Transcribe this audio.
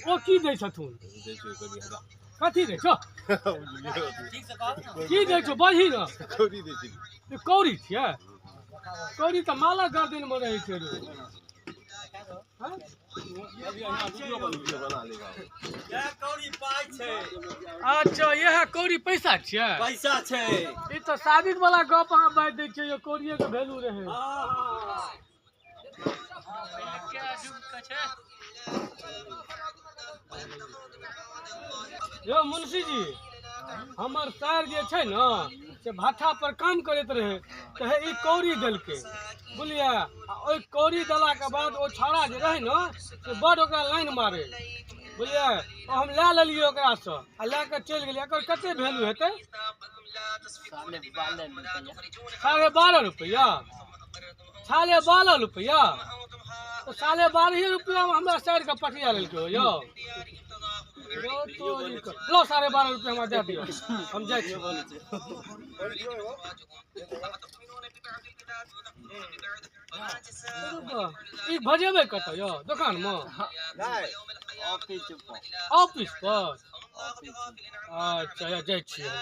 ओ की दै छथुन? कथी दै छौ? की दै छौ बजही ने। कौड़ी दै छै। ई कौड़ी छियै? कौड़ी तऽ माला गर्दनमे रहै छै रे। हँ? अच्छा इएह कौड़ी पैसा छियै? पैसा छै। ई तऽ साबित वाला गप अहाँ बाजि दै छियै, कौड़िए के वैल्यू रहै। यौ मुंशी जी, हमर सर जे छै ने से भाठा पर काम करैत रहै, तऽ हे ई कौड़ी देलकै, बुझलियै? आ ओहि कौड़ी देलाके बाद ओ छौड़ा जे रहै ने से बड़ ओकरा लाइन मारै, बुझलियै? ओ हम लए लेलियै ओकरासँ आ लए कऽ चलि गेलियै। एकर कते वैल्यू हेतै? 12.5 रुपैआ। 12.5 रुपैआ? 12.5 रुपैआ? तऽ 12.5 रुपैआमे हमरा साइडके पटिया लेलकै हो यौ। लो 12.5 रुपैआ हमरा दए दिअ, हम जाइ छी। ई भजेबै कतऽ यौ? दोकानमे? ऑफिस पर? अच्छा जाइ छियै हम।